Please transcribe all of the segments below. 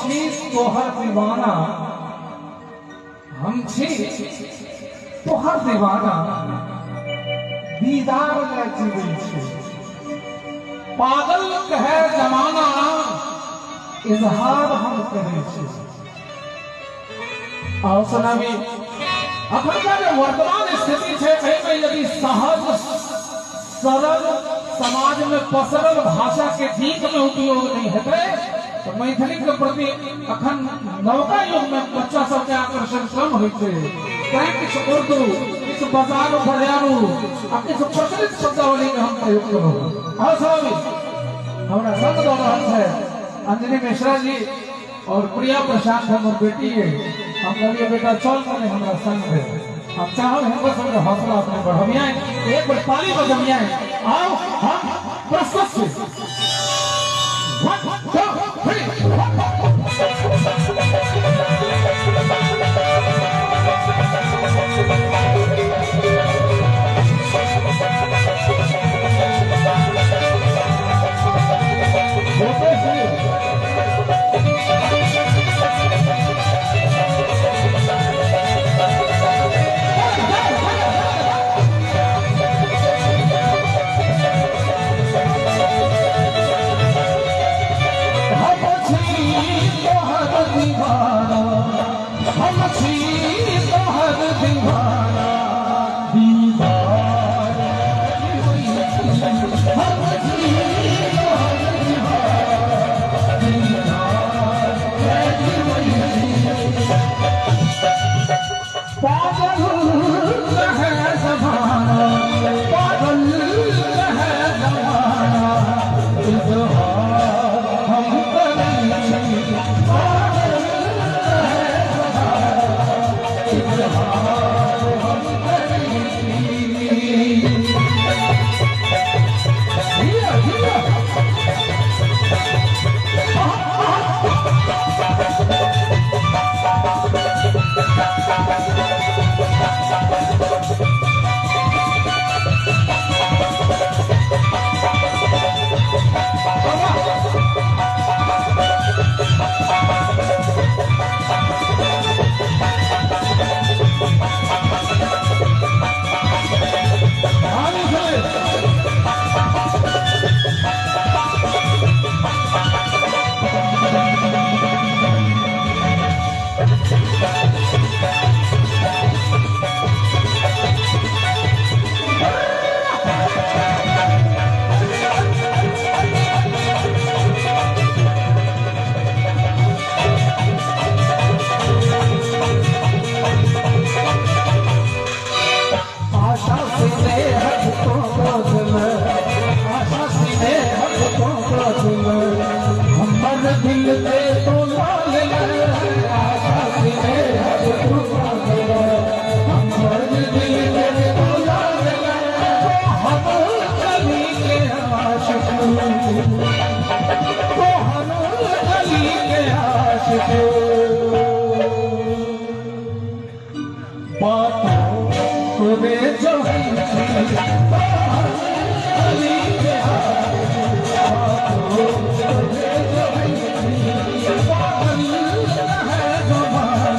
छी तोहर दीवाना, हम छी तोहर दीवाना, दीदार लए जीबै छी। पागल कहे जमाना, इजहार हम करै छी। आओ सुनाबी। अखनका जे वर्तमान स्थिति छै एहिमे यदि सहज सरल समाज में पसरल भाषा के गीत में उपयोग नहीं हेतै तो मैथिली के प्रति अखन नवका युग में बच्चा सबके आकर्षण कम होइ छै। तैं किछु उर्दू, किछु बाजारू बजारू आ किछु प्रचलित शब्दावली के हम प्रयोग करू। आओ स्वामी, हमरा संग दऽ रहल छै अंजनी मिश्रा जी और प्रिया प्रशांत हमर बेटी है। हम कहलिए बेटा चल कने हमरा संग दे। हम चाहब हिनको सबके हौसला अपने बढ़बियाँ, एक बेर ताली बजबियाँ। आओ हम प्रस्तुत छी। 1 2 3। हम छी तोहर दीवाना, हम छी तोहर दीवाना, दीदार हम छी तोहर दीवाना, दीदार। पागल है जमाना, पागल है जमाना, इजहार हम करै छी। पागल है जमाना, इजहार हम करै छी। हिया, हिया। आशा सीने हक तो बदल, आशा सीने हक तो बदल, हमर दिल के तो लाल ले। आशा सीने हक तो बदल, हमर दिल के तो लाल ले। हम गली के आशिक, तो हम गली के आशिक, बातों तोरे जो है गली के आशिक, बातों तोरे जो है। पागल है जमाना,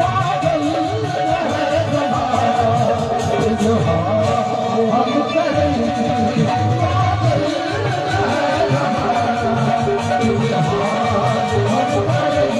पागल है जमाना, इजहार हम करें। पागल है जमाना, इजहार हम करें।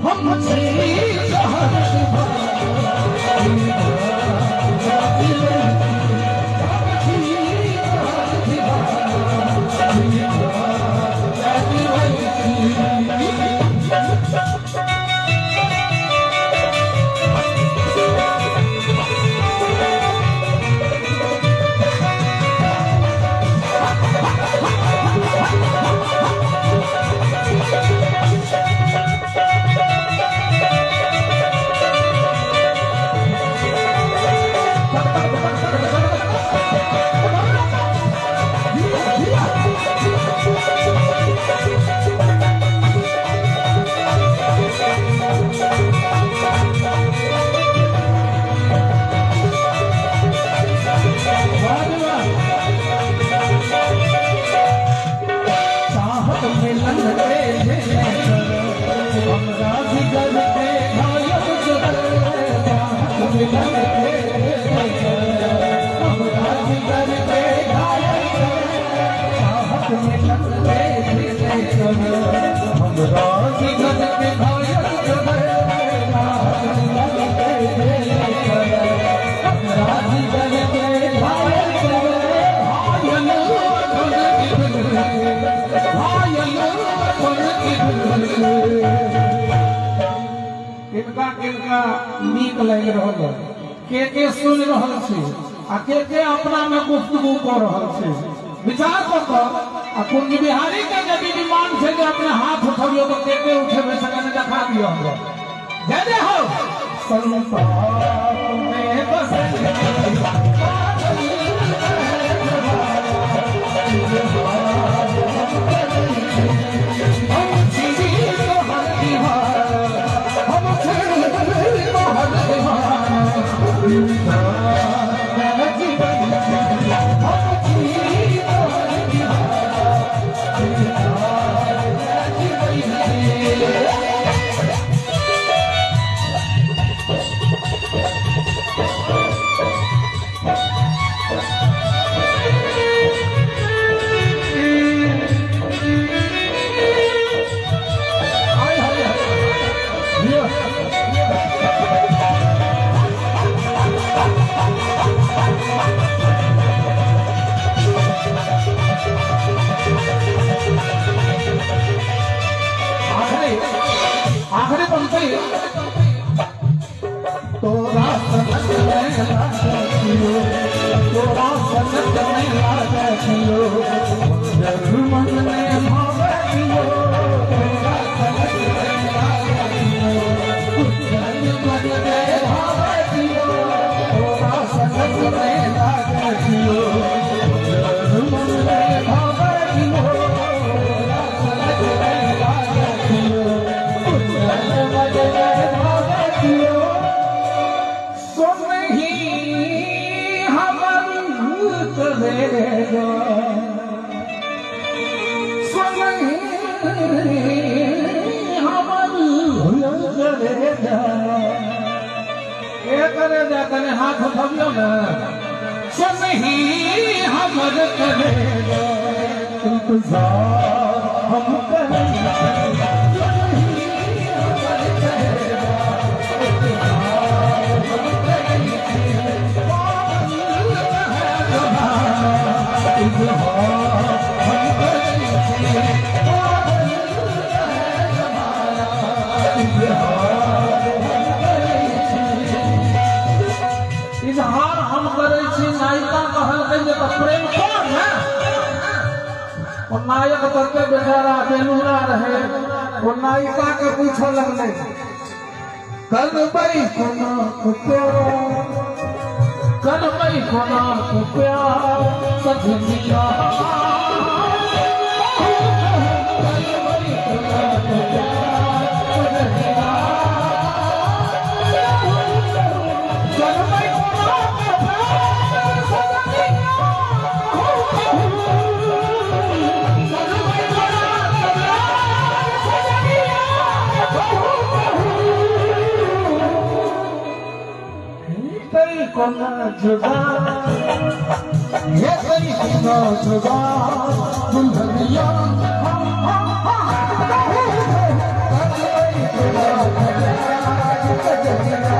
हम छी तोहर दीवाना। किनका नीक लागि रहल है, के के सुनि रहल छी आ के के अपना में गुफ्तगू कऽ रहल छी, विचार कऽ कऽ। आ कुंज बिहारी के यदि डिमांड छै जे अपने हाथ उठबियौ तऽ के के उठेबै से कने देखा दियौ हमरा। जय जय हो। संताप में बसल हम छी तोहर दीवाना, हम छी तोहर दीवाना, जीवन हम छी तोहर दीवाना, जीवन। हाय हाय हाय। लिअ। आखिरी आखिरी पंक्ति। तोरा सनक में लागै छियौ, तोरा सनक में लागै छियौ, मन में भावै छियौ, तोरा सनक में लागै छियौ, मन में भावै छियौ, तोरा सनक में लागै छियौ, मन में भावै छियौ, तोरा सनक में लागै छियौ, मन में भावै छियौ। सुनही हमर करेगा, सुनही हमर करेगा, ए करेगा, कने हाथ उठबियौ ने। सुनही हमर करेगा, इंतजार हम करेंगे। सुनही हमर करेगा, इंतजार हम करेंगे। पागल है जमाना, इजहार हम करेंगे। पागल है जमाना, इजहार हम करेंगे। इजहार हम करै छी। नायिका कहलकै जे तऽ प्रेम कर ने। ओ नायक तते बेचारा बेलूरा रहे, ओ नायिका के पूछऽ लगलै, करबै कोना के प्यार, करबै कोना के प्यार सजनिया, करबै कोना के प्यार सजनिया, करबै कोना के प्यार सजनिया, करबै कोना के प्यार सजनिया, हेतै कोना जुगाड़, हेतै कोना जुगाड़ दुल्हनिया, करबै कोना के प्यार सजनिया।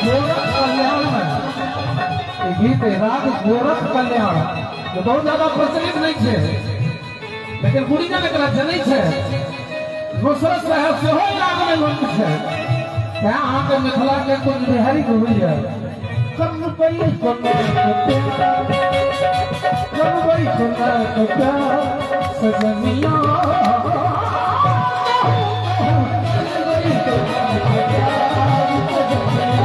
गोरख कल्याण में ई गीत है, राग गोरख कल्याण, जो बहुत ज्यादा प्रचलित नहीं छै, लेकिन गुणीजन एकरा जनै छै। नुसरत साहेब सेहो ई राग में लुप्त छै। तें अहाँके मिथिला के कुंज बिहारी के होइए। करबै कोना के प्यार, करबै कोना के प्यार सजनिया, करबै कोना के प्यार सजनिया।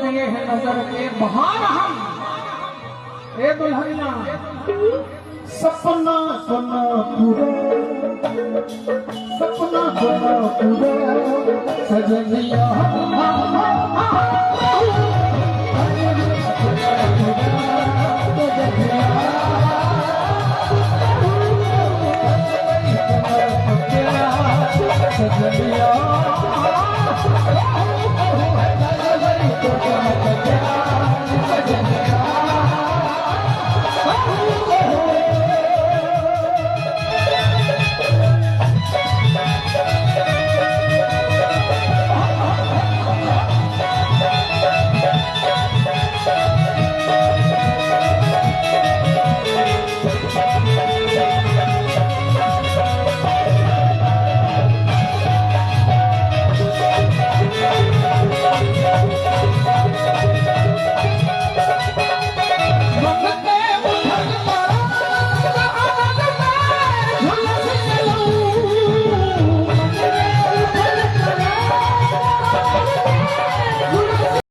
दिए हैं नजर के बहार हम। ए दुल्हनिया, सपना कोना पूरा, सपना कोना पूरा सजनिया।